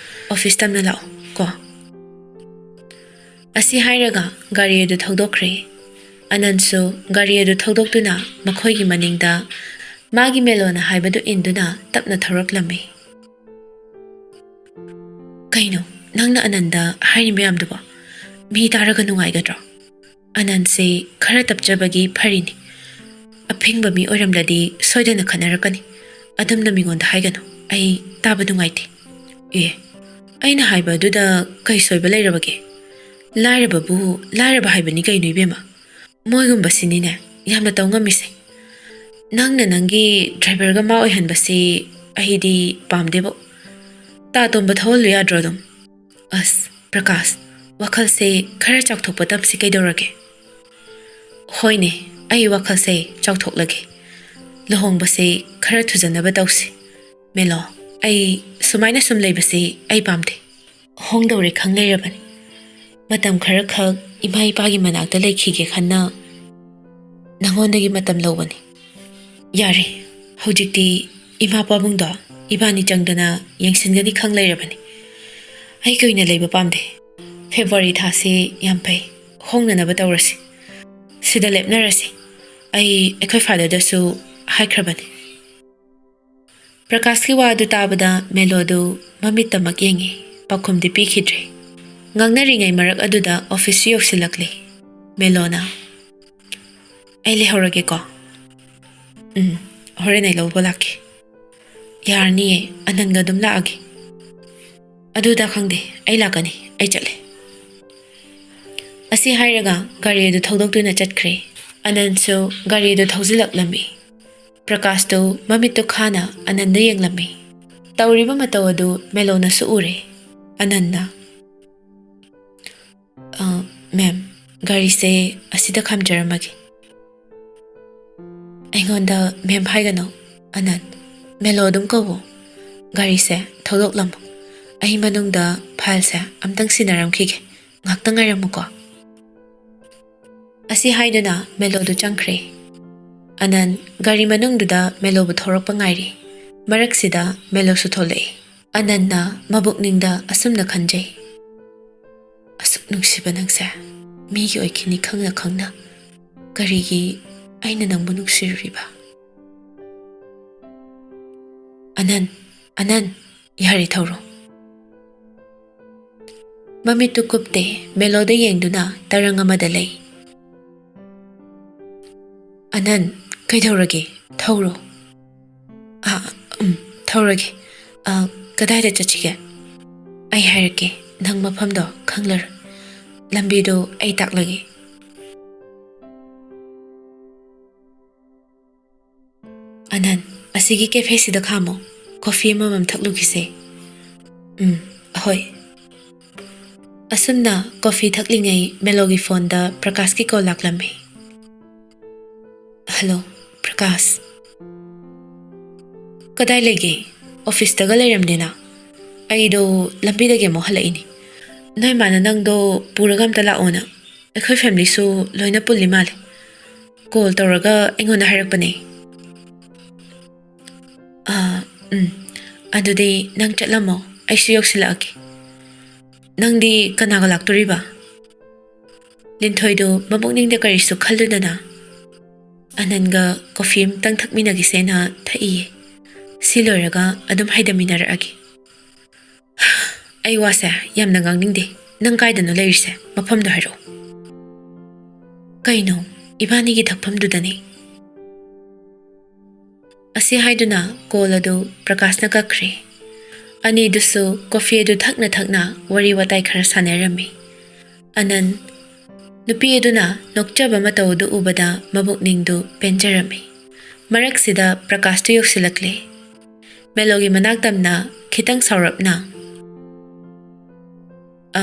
ꯑꯣꯐꯤꯁ ꯇꯝꯅ ꯂꯥꯛꯑꯣ ꯀꯣ꯫" ꯑꯁꯤ ꯍꯥꯏꯔꯒ ꯒꯥꯔꯤ ꯑꯗꯨ ꯊꯧꯗꯣꯛꯈ꯭ꯔꯦ꯫ ꯑꯅꯟꯁꯨ ꯒꯥꯔꯤ ꯑꯗꯨ ꯊꯧꯗꯣꯛꯇꯨꯅ ꯃꯈꯣꯏꯒꯤ ꯃꯅꯤꯡꯗ ꯃꯥꯒꯤ ꯃꯦꯂꯣꯅ ꯍꯥꯏꯕꯗꯨ ꯏꯟꯗꯨꯅ ꯇꯞꯅ ꯊꯧꯔꯛꯂꯝꯃꯤ꯫ "ꯀꯩꯅꯣ ꯅꯪꯅ ꯑꯅꯟꯗ ꯍꯥꯏꯔꯤ ꯃꯌꯥꯝꯗꯨꯕꯣ? ꯃꯤ ꯇꯥꯔꯒ ꯅꯨꯡꯉꯥꯏꯒꯗ꯭ꯔꯣ? ꯑꯅꯟꯁꯦ ꯈꯔ ꯇꯞꯆꯕꯒꯤ ꯐꯔꯤꯅꯤ꯫ ꯑꯐꯤꯡꯕ ꯃꯤ ꯑꯣꯏꯔꯝꯂꯗꯤ ꯁꯣꯏꯗꯅ ꯈꯠꯅꯔꯛꯀꯅꯤ꯫ ꯑꯗꯨꯝꯅ ꯃꯤꯉꯣꯟꯗ ꯍꯥꯏꯒꯅꯨ꯫ ꯑꯩ ꯇꯥꯕ ꯅꯨꯡꯉꯥꯏꯇꯦ꯫" "ꯑꯦ, ꯑꯩꯅ ꯍꯥꯏꯕ ꯑꯗꯨꯗ ꯀꯩ ꯁꯣꯏꯕ ꯂꯩꯔꯕꯒꯦ? ꯂꯥꯏꯔꯕꯕꯨ ꯂꯥꯏꯔꯕ ꯍꯥꯏꯕꯅꯤ ꯀꯩꯅꯣ, ꯏꯕꯦꯝꯃ꯫ ꯃꯣꯏꯒꯨꯝꯕꯁꯤꯅꯤꯅꯦ ꯌꯥꯝꯅ ꯇꯧ ꯉꯝꯃꯤꯁꯦ꯫ ꯅꯪꯅ ꯅꯪꯒꯤ ꯗ꯭ꯔꯥꯏꯚꯔꯒ ꯃꯥ ꯑꯣꯏꯍꯟꯕꯁꯤ ꯑꯩꯗꯤ ꯄꯥꯝꯗꯦꯕꯣ꯫ ꯇꯥ ꯇꯣꯝꯕ ꯊꯧꯍꯜꯂꯨ ꯌꯥꯗ꯭ꯔꯣ ꯑꯗꯨꯝ?" "ꯑꯁ, ꯄ꯭ꯔꯀꯥꯁ, ꯋꯥꯈꯜꯁꯦ ꯈꯔ ꯆꯥꯎꯊꯣꯛꯄ ꯇꯝꯁꯤ ꯀꯩꯗꯧꯔꯒꯦ?" "ꯍꯣꯏꯅꯦ, ꯑꯩ ꯋꯥꯈꯜꯁꯦ ꯆꯥꯎꯊꯣꯛꯂꯒꯦ꯫ ꯂꯨꯍꯣꯡꯕꯁꯦ ꯈꯔ ꯊꯨꯖꯅꯕ ꯇꯧꯁꯤ꯫ ꯃꯦꯂꯣ, ꯑꯩ ꯁꯨꯃꯥꯏꯅ ꯁꯨꯝ ꯂꯩꯕꯁꯦ ꯑꯩ ꯄꯥꯝꯗꯦ꯫ ꯍꯣꯡꯗꯧꯔꯦ ꯈꯪ ꯂꯩꯔꯕꯅꯤ꯫ ꯃꯇꯝ ꯈꯔꯈꯛ ꯏꯃꯥ ꯏꯄꯥꯒꯤ ꯃꯅꯥꯛꯇ ꯂꯩꯈꯤꯒꯦ ꯈꯟꯅ ꯅꯉꯣꯟꯗꯒꯤ ꯃꯇꯝ ꯂꯧꯕꯅꯤ꯫ ꯌꯥꯔꯦ, ꯍꯧꯖꯤꯛꯇꯤ ꯏꯃꯥ ꯄꯥꯕꯨꯡꯗꯣ ꯏꯕꯥꯅꯤ ꯆꯪꯗꯅ ꯌꯦꯡꯁꯤꯟꯒꯅꯤ ꯈꯪ ꯂꯩꯔꯕꯅꯤ꯫ ꯑꯩ ꯀꯨꯏꯅ ꯂꯩꯕ ꯄꯥꯝꯗꯦ꯫ ꯐꯦꯕ꯭ꯔꯨꯋꯥꯔꯤ ꯊꯥꯁꯤ ꯌꯥꯝ ꯐꯩ, ꯍꯣꯡꯅꯅꯕ ꯇꯧꯔꯁꯤ꯫ ꯁꯤꯗ ꯂꯦꯞꯅꯔꯁꯤ꯫ ꯑꯩ ꯑꯩꯈꯣꯏ ꯐꯥꯗꯔꯗꯁꯨ ꯍꯥꯏꯈ꯭ꯔꯕꯅꯤ꯫" ꯄ꯭ꯔꯀꯥꯁꯀꯤ ꯋꯥ ꯑꯗꯨ ꯇꯥꯕꯗ ꯃꯦꯂꯣꯗꯨ ꯃꯃꯤꯠꯇꯃꯛ ꯌꯦꯡꯉꯤ꯫ ꯄꯥꯎꯈꯨꯝꯗꯤ ꯄꯤꯈꯤꯗ꯭ꯔꯦ꯫ ꯉꯥꯡꯅꯔꯤꯉꯩ ꯃꯔꯛ ꯑꯗꯨꯗ ꯑꯣꯐꯤꯁꯁꯨ ꯌꯧꯁꯤꯜꯂꯛꯂꯦ꯫ ꯃꯦꯂꯣꯅ, "ꯑꯩ ꯂꯩꯍꯧꯔꯒꯦꯀꯣ꯫" "ꯎꯝ, ꯍꯣꯔꯦꯟ ꯑꯩ ꯂꯧꯕ ꯂꯥꯛꯀꯦ꯫" "ꯌꯥꯔꯅꯤꯌꯦ, ꯑꯅꯟꯒ ꯑꯗꯨꯝ ꯂꯥꯛꯑꯒꯦ꯫" "ꯑꯗꯨꯗ ꯈꯪꯗꯦ, ꯑꯩ ꯂꯥꯛꯀꯅꯤ, ꯑꯩ ꯆꯠꯂꯦ꯫" ꯑꯁꯤ ꯍꯥꯏꯔꯒ ꯒꯥꯔꯤ ꯑꯗꯨ ꯊꯧꯗꯣꯛꯇꯨꯅ ꯆꯠꯈ꯭ꯔꯦ꯫ ꯑꯅꯟꯁꯨ ꯒꯥꯔꯤ ꯑꯗꯨ ꯊꯧꯖꯤꯜꯂꯛꯂꯝꯃꯤ꯫ ꯄ꯭ꯔꯀꯥꯁꯇꯨ ꯃꯃꯤꯠꯇꯨ ꯈꯥꯅ ꯑꯅꯟꯗ ꯌꯦꯡꯂꯝꯃꯤ꯫ ꯇꯧꯔꯤꯕ ꯃꯇꯧ ꯑꯗꯨ ꯃꯦꯂꯣꯅꯁꯨ ꯎꯔꯦ꯫ ꯑꯅꯟꯅ, "ꯑ, ꯃꯦꯝ, ꯒꯥꯔꯤꯁꯦ ꯑꯁꯤꯗ ꯈꯥꯝꯖꯔꯝꯃꯒꯦ꯫" "ꯑꯩꯉꯣꯟꯗ ꯃꯦꯝ ꯍꯥꯏꯒꯅꯨ, ꯑꯅꯟ, ꯃꯦꯂꯣ ꯑꯗꯨꯝ ꯀꯧꯋꯣ꯫ ꯒꯥꯔꯤꯁꯦ ꯊꯧꯗꯣꯛꯂꯝꯃꯣ꯫ ꯑꯩ ꯃꯅꯨꯡꯗ ꯐꯥꯏꯜꯁꯦ ꯑꯝꯇꯪ ꯁꯤꯟꯅꯔꯝꯈꯤꯒꯦ꯫ ꯉꯥꯛꯇꯪ ꯉꯥꯏꯔꯝꯃꯨꯀꯣ꯫" ꯑꯁꯤ ꯍꯥꯏꯗꯨꯅ ꯃꯦꯂꯣꯗꯨ ꯆꯪꯈ꯭ꯔꯦ꯫ ꯑꯅꯟ ꯒꯥꯔꯤ ꯃꯅꯨꯡꯗꯨꯗ ꯃꯦꯂꯣꯕꯨ ꯊꯧꯔꯛꯄ ꯉꯥꯏꯔꯤ꯫ ꯃꯔꯛꯁꯤꯗ ꯃꯦꯂꯣꯁꯨ ꯊꯣꯛꯂꯛꯏ꯫ ꯑꯅꯟꯅ ꯃꯕꯨꯛꯅꯤꯡꯗ ꯑꯁꯨꯝꯅ ꯈꯟꯖꯩ, "ꯑꯁꯨꯛ ꯅꯨꯡꯁꯤꯕ ꯅꯪꯁꯦ ꯃꯤꯒꯤ ꯑꯣꯏꯈꯤꯅꯤ ꯈꯪꯅ ꯈꯪꯅ ꯀꯔꯤꯒꯤ ꯑꯩꯅ ꯅꯪꯕꯨ ꯅꯨꯡꯁꯤꯔꯨꯔꯤꯕ?" "ꯑꯅꯟ, ꯑꯅꯟ, ꯌꯥꯔꯦ, ꯊꯧꯔꯣ꯫" ꯃꯃꯤꯠꯇꯨ ꯀꯨꯞꯇꯦ, ꯃꯦꯂꯣꯗ ꯌꯦꯡꯗꯨꯅ ꯇꯔꯪ ꯑꯃꯗ ꯂꯩ꯫ "ꯑꯅꯟ, ꯀꯩꯗꯧꯔꯒꯦ? ꯊꯧꯔꯣ꯫" "ꯑ, ꯎꯝ, ꯊꯧꯔꯒꯦ꯫ ꯑ, ꯀꯗꯥꯏꯗ ꯆꯠꯁꯤꯒꯦ? ꯑꯩ ꯍꯥꯏꯔꯛꯀꯦ, ꯅꯪ ꯃꯐꯝꯗꯣ ꯈꯪꯂꯔꯣꯏ꯫ ꯂꯝꯕꯤꯗꯣ ꯑꯩ ꯇꯥꯛꯂꯒꯦ꯫" "ꯑꯅꯟ, ꯑꯁꯤꯒꯤ ꯀꯦꯐꯦꯁꯤꯗ ꯈꯥꯝꯃꯣ, ꯀꯣꯐꯤ ꯑꯃꯃꯝ ꯊꯛꯂꯨꯈꯤꯁꯦ꯫" "ꯎꯝ, ꯍꯣꯏ꯫" ꯑꯁꯨꯝꯅ ꯀꯣꯐꯤ ꯊꯛꯂꯤꯉꯩ ꯃꯦꯂꯣꯒꯤ ꯐꯣꯟꯗ ꯄ꯭ꯔꯀꯥꯁꯀꯤ ꯀꯣꯜ ꯂꯥꯛꯂꯝꯃꯤ꯫ "ꯍꯜꯂꯣ, ꯄ꯭ꯔꯀꯥꯁ꯫ ꯀꯗꯥꯏ ꯂꯩꯒꯦ? ꯑꯣꯐꯤꯁꯇꯒ ꯂꯩꯔꯝꯗꯦꯅ? ꯑꯩꯗꯣ ꯂꯝꯕꯤꯗꯒꯤ ꯑꯃꯨꯛ ꯍꯜꯂꯛꯏꯅꯤ꯫ ꯅꯣꯏ ꯃꯥꯅ ꯅꯪꯗꯣ ꯄꯨꯔꯒ ꯑꯝꯇ ꯂꯥꯛꯑꯣꯅ꯫ ꯑꯩꯈꯣꯏ ꯐꯦꯃꯤꯂꯤꯁꯨ ꯂꯣꯏꯅ ꯄꯨꯜꯂꯤ ꯃꯥꯜꯂꯦ꯫ ꯀꯣꯜ ꯇꯧꯔꯒ ꯑꯩꯉꯣꯟꯗ ꯍꯥꯏꯔꯛꯄꯅꯦ꯫" "ꯑꯥ, ꯎꯝ꯫ ꯑꯗꯨꯗꯤ ꯅꯪ ꯆꯠꯂꯝꯃꯣ, ꯑꯩꯁꯨ ꯌꯧꯁꯤꯜꯂꯛꯑꯒꯦ꯫ ꯅꯪꯗꯤ ꯀꯅꯥꯒ ꯂꯥꯛꯇꯣꯔꯤꯕ?" ꯂꯤꯟꯊꯣꯏꯗꯨ ꯃꯕꯨꯛꯅꯤꯡꯗ ꯀꯔꯤꯁꯨ ꯈꯜꯂꯨꯗꯅ ꯑꯅꯟꯒ ꯀꯣꯐꯤ ꯑꯃꯇꯪ ꯊꯛꯃꯤꯟꯅꯈꯤꯁꯦꯅ ꯊꯛꯏꯌꯦ꯫ "ꯁꯤ ꯂꯣꯏꯔꯒ ꯑꯗꯨꯝ ꯍꯥꯏꯗꯃꯤꯟꯅꯔꯛꯑꯒꯦ꯫" "ꯑꯩ ꯋꯥꯁꯦ ꯌꯥꯝꯅ ꯉꯥꯡꯅꯤꯡꯗꯦ꯫ ꯅꯪ ꯀꯥꯏꯗꯅꯣ ꯂꯩꯔꯤꯁꯦ? ꯃꯐꯝꯗꯣ ꯍꯥꯏꯔꯛꯑꯣ꯫" "ꯀꯩꯅꯣ? ꯏꯕꯥꯅꯤꯒꯤ ꯊꯛꯐꯝꯗꯨꯗꯅꯤ꯫" ꯑꯁꯤ ꯍꯥꯏꯗꯨꯅ ꯀꯣꯜ ꯑꯗꯨ ꯄ꯭ꯔꯀꯥꯁꯅ ꯀꯛꯈ꯭ꯔꯦ꯫ ꯑꯅꯤꯗꯨꯁꯨ ꯀꯣꯐꯤ ꯑꯗꯨ ꯊꯛꯅ ꯊꯛꯅ ꯋꯥꯔꯤ ꯋꯥꯇꯥꯏ ꯈꯔ ꯁꯥꯟꯅꯔꯝꯃꯤ꯫ ꯑꯅꯟ, ꯅꯨꯄꯤ ꯑꯗꯨꯅ ꯅꯣꯛꯆꯕ ꯃꯇꯧ ꯑꯗꯨ ꯎꯕꯗ ꯃꯕꯨꯛꯅꯤꯡꯗꯨ ꯄꯦꯟꯖꯔꯝꯃꯤ꯫ ꯃꯔꯛꯁꯤꯗ ꯄ꯭ꯔꯀꯥꯁꯇꯨ ꯌꯧꯁꯤꯜꯂꯛꯂꯦ꯫ ꯃꯦꯂꯣꯒꯤ ꯃꯅꯥꯛ ꯇꯝꯅ ꯈꯤꯇꯪ ꯁꯥꯎꯔꯞꯅ, "ꯑ,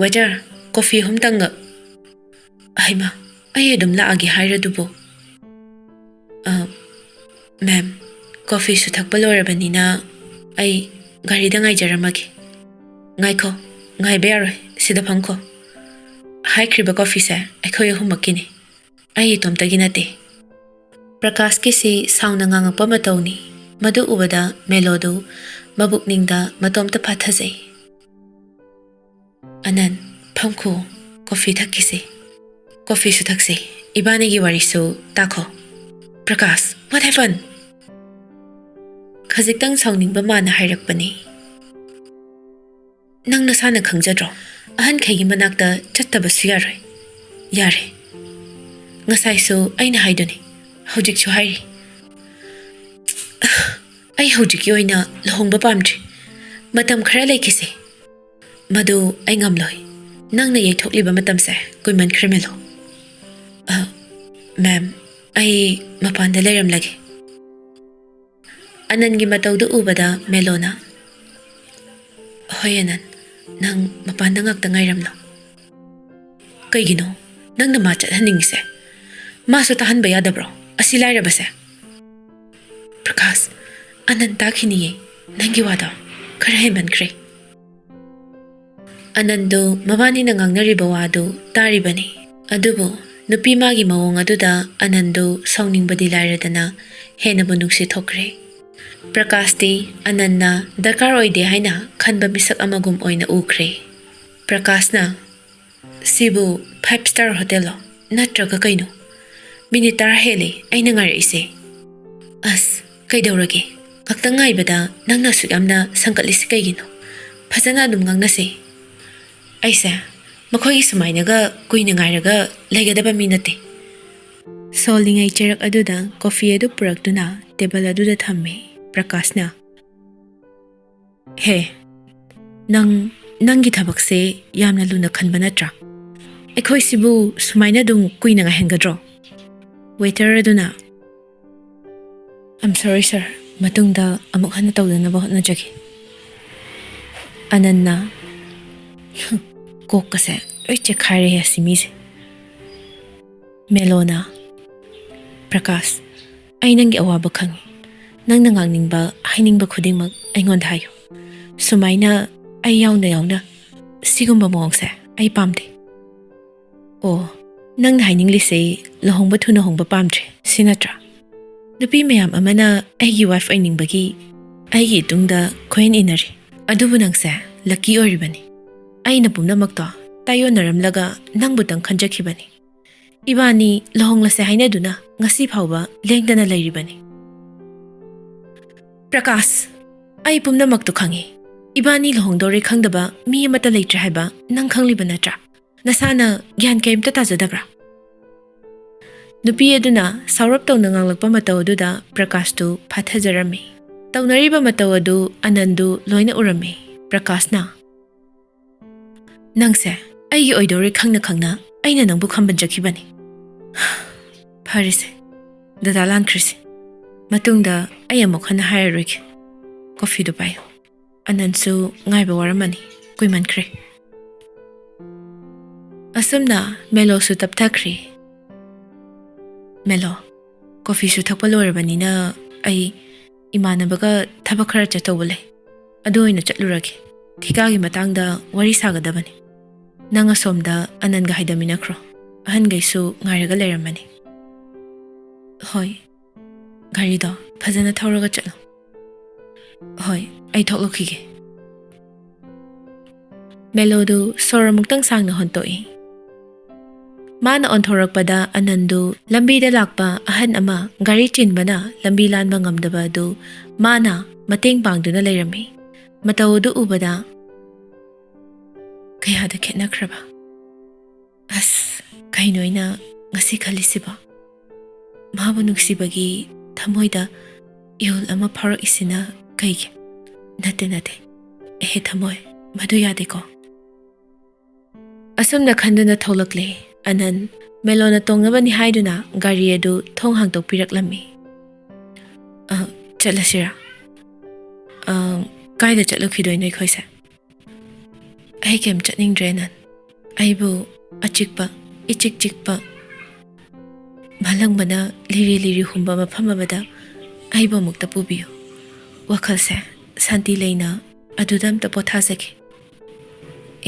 ꯋꯦꯇꯔ, ꯀꯣꯐꯤ ꯑꯍꯨꯝꯇꯪꯒ꯫" "ꯍꯩꯃꯥ, ꯑꯩ ꯑꯗꯨꯝ ꯂꯥꯛꯑꯒꯦ ꯍꯥꯏꯔꯗꯨꯕꯨ?" "ꯑ, ꯃꯦꯝ, ꯀꯣꯐꯤꯁꯨ ꯊꯛꯄ ꯂꯣꯏꯔꯕꯅꯤꯅ ꯑꯩ ꯒꯥꯔꯤꯗ ꯉꯥꯏꯖꯔꯝꯃꯒꯦ꯫" "ꯉꯥꯏꯈꯣ, ꯉꯥꯏꯕ ꯌꯥꯔꯣꯏ, ꯁꯤꯗ ꯐꯝꯈꯣ꯫ ꯍꯥꯏꯈ꯭ꯔꯤꯕ ꯀꯣꯐꯤꯁꯦ ꯑꯩꯈꯣꯏ ꯑꯍꯨꯝꯃꯛꯀꯤꯅꯤ, ꯑꯩ ꯏꯇꯣꯝꯇꯒꯤ ꯅꯠꯇꯦ꯫" ꯄ꯭ꯔꯀꯥꯁꯀꯤꯁꯤ ꯁꯥꯎꯅ ꯉꯥꯡꯉꯛꯄ ꯃꯇꯧꯅꯤ꯫ ꯃꯗꯨ ꯎꯕꯗ ꯃꯦꯂꯣꯗꯨ ꯃꯕꯨꯛꯅꯤꯡꯗ ꯃꯇꯣꯝꯇ ꯐꯥꯊꯖꯩ꯫ "ꯑꯅꯟ, ꯐꯝꯈꯣ, ꯀꯣꯐꯤ ꯊꯛꯈꯤꯁꯤ꯫ ꯀꯣꯐꯤꯁꯨ ꯊꯛꯁꯤ, ꯏꯕꯥꯅꯤꯒꯤ ꯋꯥꯔꯤꯁꯨ ꯇꯥꯈꯣ꯫" "Prakash, what happened?" ꯈꯖꯤꯛꯇꯪ ꯁꯥꯎꯅꯤꯡꯕ ꯃꯥꯅ ꯍꯥꯏꯔꯛꯄꯅꯤ꯫ ꯅꯪ ꯅꯁꯥꯅ ꯈꯪꯖꯗ꯭ꯔꯣ? ꯑꯍꯟꯈꯩꯒꯤ ꯃꯅꯥꯛꯇ ꯆꯠꯇꯕꯁꯨ ꯌꯥꯔꯣꯏ꯫ ꯌꯥꯔꯦ꯫ ꯉꯁꯥꯏꯁꯨ ꯑꯩꯅ ꯍꯥꯏꯗꯨꯅꯤ, ꯍꯧꯖꯤꯛꯁꯨ ꯍꯥꯏꯔꯤ꯫ ꯑꯩ ꯍꯧꯖꯤꯛꯀꯤ ꯑꯣꯏꯅ ꯂꯨꯍꯣꯡꯕ ꯄꯥꯝꯗ꯭ꯔꯤ꯫ ꯃꯇꯝ ꯈꯔ ꯂꯩꯈꯤꯁꯦ꯫ ꯃꯗꯨ ꯑꯩ ꯉꯝꯂꯣꯏ꯫ ꯅꯪꯅ ꯌꯩꯊꯣꯛꯂꯤꯕ ꯃꯇꯝꯁꯦ ꯀꯨꯏꯃꯟꯈ꯭ꯔꯦ, ꯃꯦꯂꯣ꯫ ꯑ, ꯃꯦꯝ, ꯑꯩ ꯃꯄꯥꯟꯗ ꯂꯩꯔꯝꯂꯒꯦ꯫ ꯑꯅꯟꯒꯤ ꯃꯇꯧꯗꯨ ꯎꯕꯗ ꯃꯦꯂꯣꯅ, "ꯍꯣꯏ ꯑꯅꯟ, ꯅꯪ ꯃꯄꯥꯟꯗ ꯉꯥꯛꯇ ꯉꯥꯏꯔꯝꯂꯣ꯫" "ꯀꯩꯒꯤꯅꯣ ꯅꯪꯅ ꯃꯥ ꯆꯠꯍꯟꯅꯤꯡꯉꯤꯁꯦ? ꯃꯥꯁꯨ ꯇꯥꯍꯟꯕ ꯌꯥꯗꯕ꯭ꯔꯣ, ꯑꯁꯤ ꯂꯥꯏꯔꯕꯁꯦ?" "ꯄ꯭ꯔꯀꯥꯁ, ꯑꯅꯟ ꯇꯥꯈꯤꯅꯤꯌꯦ ꯅꯪꯒꯤ ꯋꯥꯗꯣ꯫ ꯈꯔ ꯍꯦꯟꯃꯟꯈ꯭ꯔꯦ꯫" ꯑꯅꯟꯗꯨ ꯃꯕꯥꯅꯤꯅ ꯉꯥꯡꯅꯔꯤꯕ ꯋꯥꯗꯨ ꯇꯥꯔꯤꯕꯅꯤ꯫ ꯑꯗꯨꯕꯨ ꯅꯨꯄꯤ ꯃꯥꯒꯤ ꯃꯑꯣꯡ ꯑꯗꯨꯗ ꯑꯅꯟꯗꯨ ꯁꯥꯎꯅꯤꯡꯕꯗꯤ ꯂꯥꯏꯔꯗꯅ ꯍꯦꯟꯅꯕꯨ ꯅꯨꯡꯁꯤ ꯊꯣꯛꯈ꯭ꯔꯦ꯫ ꯄ꯭ꯔꯀꯥꯁꯇꯤ ꯑꯅꯟꯅ ꯗꯔꯀꯥꯔ ꯑꯣꯏꯗꯦ ꯍꯥꯏꯅ ꯈꯟꯕ ꯃꯤꯁꯛ ꯑꯃꯒꯨꯝ ꯑꯣꯏꯅ ꯎꯈ꯭ꯔꯦ꯫ ꯄ꯭ꯔꯀꯥꯁꯅ, "ꯁꯤꯕꯨ ꯐꯥꯏꯚ ꯁ꯭ꯇꯥꯔ ꯍꯣꯇꯦꯜꯂꯣ? ꯅꯠꯇ꯭ꯔꯒ ꯀꯩꯅꯣ? ꯃꯤꯅꯤꯠ ꯇꯔꯥ ꯍꯦꯜꯂꯦ ꯑꯩꯅ ꯉꯥꯏꯔꯛꯏꯁꯦ꯫" "ꯑꯁ, ꯀꯩꯗꯧꯔꯒꯦ? ꯉꯥꯛꯇꯪ ꯉꯥꯏꯕꯗ ꯅꯪꯅ ꯑꯁꯨꯛ ꯌꯥꯝꯅ ꯁꯪꯒꯠꯂꯤꯁꯤ ꯀꯩꯒꯤꯅꯣ? ꯐꯖꯅ ꯑꯗꯨꯝ ꯉꯥꯡꯅꯁꯦ꯫" "ꯑꯩꯁꯦ ꯃꯈꯣꯏꯒꯤ ꯁꯨꯃꯥꯏꯅꯒ ꯀꯨꯏꯅ ꯉꯥꯏꯔꯒ ꯂꯩꯒꯗꯕ ꯃꯤ ꯅꯠꯇꯦ꯫" ꯁꯣꯜꯂꯤꯉꯩ ꯆꯦꯔꯛ ꯑꯗꯨꯗ ꯀꯣꯐꯤ ꯑꯗꯨ ꯄꯨꯔꯛꯇꯨꯅ ꯇꯦꯕꯜ ꯑꯗꯨꯗ ꯊꯝꯃꯤ꯫ ꯄ꯭ꯔꯀꯥꯁꯅ, "ꯍꯦ, ꯅꯪ, ꯅꯪꯒꯤ ꯊꯕꯛꯁꯦ ꯌꯥꯝꯅ ꯂꯨꯅ ꯈꯟꯕ ꯅꯠꯇ꯭ꯔꯥ? ꯑꯩꯈꯣꯏꯁꯤꯕꯨ ꯁꯨꯃꯥꯏꯅ ꯑꯗꯨꯝ ꯀꯨꯏꯅ ꯉꯥꯏꯍꯟꯒꯗ꯭ꯔꯣ?" ꯋꯦꯇꯔ ꯑꯗꯨꯅ, "I'm sorry sir, ꯃꯇꯨꯡꯗ ꯑꯃꯨꯛ ꯍꯟꯅ ꯇꯧꯗꯅꯕ ꯍꯣꯠꯅꯖꯒꯦ꯫" ꯑꯅꯟꯅ, "ꯀꯣꯛꯀꯁꯦ ꯂꯣꯏ ꯆꯦꯛꯈꯥꯏꯔꯦ ꯑꯁꯤ ꯃꯤꯁꯦ꯫" ꯃꯦꯂꯣꯅ, "ꯄ꯭ꯔꯀꯥꯁ, ꯑꯩ ꯅꯪꯒꯤ ꯑꯋꯥꯕ ꯈꯪꯉꯤ꯫ ꯅꯪꯅ ꯉꯥꯡꯅꯤꯡꯕ, ꯍꯥꯏꯅꯤꯡꯕ ꯈꯨꯗꯤꯡꯃꯛ ꯑꯩꯉꯣꯟꯗ ꯍꯥꯏꯌꯨ꯫ ꯁꯨꯃꯥꯏꯅ ꯑꯩ ꯌꯥꯎꯅ ꯌꯥꯎꯅ ꯁꯤꯒꯨꯝꯕ ꯃꯑꯣꯡꯁꯦ ꯑꯩ ꯄꯥꯝꯗꯦ꯫" "ꯑꯣ, ꯅꯪꯅ ꯍꯥꯏꯅꯤꯡꯂꯤꯁꯦ ꯂꯨꯍꯣꯡꯕ ꯊꯨꯅ ꯍꯣꯡꯕ ꯄꯥꯝꯗ꯭ꯔꯦ, ꯁꯤ ꯅꯠꯇ꯭ꯔꯥ? ꯅꯨꯄꯤ ꯃꯌꯥꯝ ꯑꯃꯅ ꯑꯩꯒꯤ ꯋꯥꯏꯐ ꯑꯣꯏꯅꯤꯡꯕꯒꯤ ꯑꯩꯒꯤ ꯏꯇꯨꯡꯗ ꯈꯣꯏꯍꯟ ꯏꯟꯅꯔꯤ꯫ ꯑꯗꯨꯕꯨ ꯅꯪꯁꯦ ꯂꯛꯀꯤ ꯑꯣꯏꯔꯤꯕꯅꯤ꯫ ꯑꯩꯅ ꯄꯨꯝꯅꯃꯛꯇꯣ ꯇꯥꯏꯌꯣꯟꯅꯔꯝꯂꯒ ꯅꯪꯕꯨꯇꯪ ꯈꯟꯖꯈꯤꯕꯅꯤ꯫ ꯏꯕꯥꯅꯤ ꯂꯨꯍꯣꯡꯂꯁꯦ ꯍꯥꯏꯅꯗꯨꯅ ꯉꯁꯤ ꯐꯥꯎꯕ ꯂꯦꯡꯗꯅ ꯂꯩꯔꯤꯕꯅꯤ꯫" "ꯄ꯭ꯔꯀꯥꯁ, ꯑꯩ ꯄꯨꯝꯅꯃꯛꯇꯨ ꯈꯪꯏ꯫ ꯏꯕꯥꯅꯤ ꯂꯨꯍꯣꯡꯗꯧꯔꯦ ꯈꯪꯗꯕ ꯃꯤ ꯑꯃꯠꯇ ꯂꯩꯇ꯭ꯔꯦ ꯍꯥꯏꯕ ꯅꯪ ꯈꯪꯂꯤꯕ ꯅꯠꯇ꯭ꯔꯥ? ꯅꯁꯥꯅ ꯒ꯭ꯌꯥꯟ ꯀꯔꯤꯝꯇ ꯇꯥꯖꯗꯕ꯭ꯔꯥ? ꯅꯨꯄꯤ ꯑꯗꯨꯅ ꯁꯥꯎꯔꯞ ꯇꯧꯅ ꯉꯥꯡꯂꯛꯄ ꯃꯇꯧ ꯑꯗꯨꯗ ꯄ꯭ꯔꯀꯥꯁꯇꯨ ꯐꯥꯊꯖꯔꯝꯃꯤ꯫ ꯇꯧꯅꯔꯤꯕ ꯃꯇꯧ ꯑꯗꯨ ꯑꯅꯟꯗꯨ ꯂꯣꯏꯅ ꯎꯔꯝꯃꯤ꯫ ꯄ꯭ꯔꯀꯥꯁꯅ, "ꯅꯪꯁꯦ ꯑꯩꯒꯤ ꯑꯣꯏꯗꯧꯔꯦ ꯈꯪꯅ ꯈꯪꯅ ꯑꯩꯅ ꯅꯪꯕꯨ ꯈꯝꯕꯟꯖꯈꯤꯕꯅꯤ꯫ ꯐꯔꯦꯁꯦ, ꯗꯗꯥ ꯂꯥꯟꯈ꯭ꯔꯁꯤ꯫ ꯃꯇꯨꯡꯗ ꯑꯩ ꯑꯃꯨꯛ ꯍꯟꯅ ꯍꯥꯏꯔꯔꯣꯏꯒꯦ꯫ ꯀꯣꯐꯤꯗꯨ ꯄꯥꯏꯌꯨ꯫" ꯑꯅꯟꯁꯨ ꯉꯥꯏꯕ ꯋꯥꯔꯝꯃꯅꯤ, ꯀꯨꯏꯃꯟꯈ꯭ꯔꯦ꯫ ꯑꯁꯨꯝꯅ ꯃꯦꯂꯣꯁꯨ ꯇꯞꯊꯈ꯭ꯔꯦ꯫ "ꯃꯦꯂꯣ, ꯀꯣꯐꯤꯁꯨ ꯊꯛꯄ ꯂꯣꯏꯔꯕꯅꯤꯅ ꯑꯩ ꯏꯃꯥꯟꯅꯕꯒ ꯊꯕꯛ ꯈꯔ ꯆꯠꯇꯧꯕ ꯂꯩ, ꯑꯗꯨ ꯑꯣꯏꯅ ꯆꯠꯂꯨꯔꯒꯦ꯫ ꯊꯤꯀꯥꯒꯤ ꯃꯇꯥꯡꯗ ꯋꯥꯔꯤ ꯁꯥꯒꯗꯕꯅꯤ꯫ ꯅꯪ ꯑꯁꯣꯝꯗ ꯑꯅꯟꯒ ꯍꯥꯏꯗꯃꯤꯟꯅꯈ꯭ꯔꯣ꯫ ꯑꯍꯟꯈꯩꯁꯨ ꯉꯥꯏꯔꯒ ꯂꯩꯔꯝꯃꯅꯤ꯫" "ꯍꯣꯏ, ꯒꯥꯔꯤꯗꯣ ꯐꯖꯅ ꯊꯧꯔꯒ ꯆꯠꯂꯣ꯫" "ꯍꯣꯏ, ꯑꯩ ꯊꯣꯛꯂꯛꯈꯤꯒꯦ꯫" ꯃꯦꯂꯣꯗꯨ ꯁꯣꯔ ꯑꯃꯨꯛꯇꯪ ꯁꯥꯡꯅ ꯍꯣꯟꯇꯣꯛꯏ꯫ ꯃꯥꯅ ꯑꯣꯟꯊꯣꯔꯛꯄꯗ ꯑꯅꯟꯗꯨ ꯂꯝꯕꯤꯗ ꯂꯥꯛꯄ ꯑꯍꯟ ꯑꯃ, ꯒꯥꯔꯤ ꯆꯤꯟꯕꯅ ꯂꯝꯕꯤ ꯂꯥꯟꯕ ꯉꯝꯗꯕ ꯑꯗꯨ ꯃꯥꯅ ꯃꯇꯦꯡ ꯄꯥꯡꯗꯨꯅ ꯂꯩꯔꯝꯃꯤ꯫ ꯃꯇꯧ ꯑꯗꯨ ꯎꯕꯗ ꯀꯌꯥꯗ ꯈꯦꯠꯅꯈ꯭ꯔꯕ꯫ ꯑꯁ, ꯀꯩꯅꯣ ꯑꯩꯅ ꯉꯁꯤ ꯈꯜꯂꯤꯁꯤꯕꯣ? ꯃꯥꯕꯨ ꯅꯨꯡꯁꯤꯕꯒꯤ ꯊꯃꯣꯏꯗ ꯏꯍꯨꯜ ꯑꯃ ꯐꯥꯎꯔꯛꯏꯁꯤꯅ ꯀꯩꯒꯤ? ꯅꯠꯇꯦ, ꯅꯠꯇꯦ꯫ ꯑꯦꯍꯦ ꯊꯃꯣꯏ, ꯃꯗꯨ ꯌꯥꯗꯦꯀꯣ꯫ ꯑꯁꯨꯝꯅ ꯈꯟꯗꯨꯅ ꯊꯣꯛꯂꯛꯂꯦ꯫ ꯑꯅꯟ, ꯃꯦꯂꯣꯅ ꯇꯣꯡꯅꯕꯅꯤ ꯍꯥꯏꯗꯨꯅ ꯒꯥꯔꯤ ꯑꯗꯨ ꯊꯣꯡ ꯍꯥꯡꯗꯣꯛꯄꯤꯔꯛꯂꯝꯃꯤ꯫ "ꯑ, ꯆꯠꯂꯁꯤꯔꯥ? ꯑ, ꯀꯥꯏꯗ ꯆꯠꯂꯨꯈꯤꯗꯣꯏꯅꯣ ꯑꯩꯈꯣꯏꯁꯦ?" "ꯑꯩ ꯀꯩꯝ ꯆꯠꯅꯤꯡꯗ꯭ꯔꯦ, ꯑꯅꯟ꯫ ꯑꯩꯕꯨ ꯑꯆꯤꯛꯄ, ꯏꯆꯤꯛ ꯆꯤꯛꯄ, ꯃꯥꯂꯪꯕꯅ ꯂꯤꯔꯤ ꯂꯤꯔꯤ ꯍꯨꯝꯕ ꯃꯐꯝ ꯑꯃꯗ ꯑꯩꯕꯨ ꯑꯃꯨꯛꯇ ꯄꯨꯕꯤꯌꯨ꯫ ꯋꯥꯈꯜꯁꯦ ꯁꯥꯟꯇꯤ ꯂꯩꯅ ꯑꯗꯨꯗ ꯑꯝꯇ ꯄꯣꯊꯥꯖꯒꯦ꯫"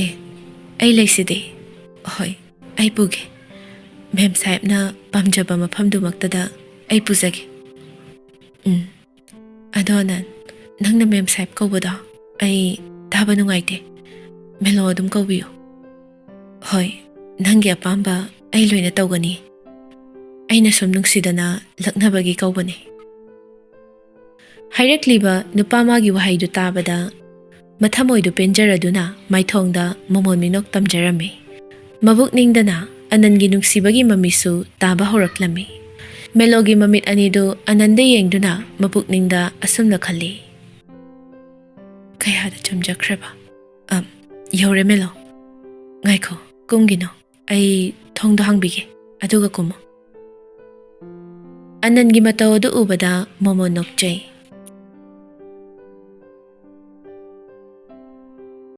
"ꯑꯦ, ꯑꯩ ꯂꯩꯁꯤꯗꯤ꯫ ꯍꯣꯏ, ꯑꯩ ꯄꯨꯒꯦ꯫ ꯃꯦꯝ ꯁꯥꯍꯦꯕꯅ ꯄꯥꯝꯖꯕ ꯃꯐꯝꯗꯨꯃꯛꯇꯗ ꯑꯩ ꯄꯨꯖꯒꯦ꯫" "ꯎꯝ꯫ ꯑꯗꯣ ꯑꯅꯟ, ꯅꯪꯅ ꯃꯦꯝ ꯁꯥꯍꯦꯕ ꯀꯧꯕꯗꯣ ꯑꯩ ꯇꯥꯕ ꯅꯨꯡꯉꯥꯏꯇꯦ꯫ ꯃꯦꯂꯣ ꯑꯗꯨꯝ ꯀꯧꯕꯤꯌꯨ꯫" "ꯍꯣꯏ, ꯅꯪꯒꯤ ꯑꯄꯥꯝꯕ ꯑꯩ ꯂꯣꯏꯅ ꯇꯧꯒꯅꯤ꯫ ꯑꯩꯅ ꯁꯨꯝ ꯅꯨꯡꯁꯤꯗꯅ ꯂꯛꯅꯕꯒꯤ ꯀꯧꯕꯅꯤ꯫" ꯍꯥꯏꯔꯛꯂꯤꯕ ꯅꯨꯄꯥ ꯃꯥꯒꯤ ꯋꯥꯍꯩꯗꯨ ꯇꯥꯕꯗ ꯃꯊꯃꯣꯏꯗꯨ ꯄꯦꯟꯖꯔꯗꯨꯅ ꯃꯥꯏꯊꯣꯡꯗ ꯃꯣꯃꯣꯟ ꯃꯤꯅꯣꯛ ꯇꯝꯖꯔꯝꯃꯤ꯫ ꯃꯕꯨꯛꯅꯤꯡꯗꯅ ꯑꯅꯟꯒꯤ ꯅꯨꯡꯁꯤꯕꯒꯤ ꯃꯃꯤꯁꯨ ꯇꯥꯕ ꯍꯧꯔꯛꯂꯝꯃꯤ꯫ ꯃꯦꯂꯣꯒꯤ ꯃꯃꯤꯠ ꯑꯅꯤꯗꯨ ꯑꯅꯟꯗ ꯌꯦꯡꯗꯨꯅ ꯃꯄꯨꯛꯅꯤꯡꯗ ꯑꯁꯨꯝꯅ ꯈꯜꯂꯤ, "ꯀꯌꯥꯗ ꯆꯨꯝꯖꯈ꯭ꯔꯕ? ꯑꯝ, ꯌꯧꯔꯦ ꯃꯦꯂꯣ꯫ ꯉꯥꯏꯈꯣ, ꯀꯨꯝꯒꯤꯅꯣ꯫ ꯑꯩ ꯊꯣꯡꯗꯣ ꯍꯥꯡꯕꯤꯒꯦ, ꯑꯗꯨꯒ ꯀꯨꯝꯃꯣ꯫" ꯑꯅꯟꯒꯤ ꯃꯇꯧ ꯑꯗꯨ ꯎꯕꯗ ꯃꯣꯃꯣꯟ ꯅꯣꯛꯆꯩ꯫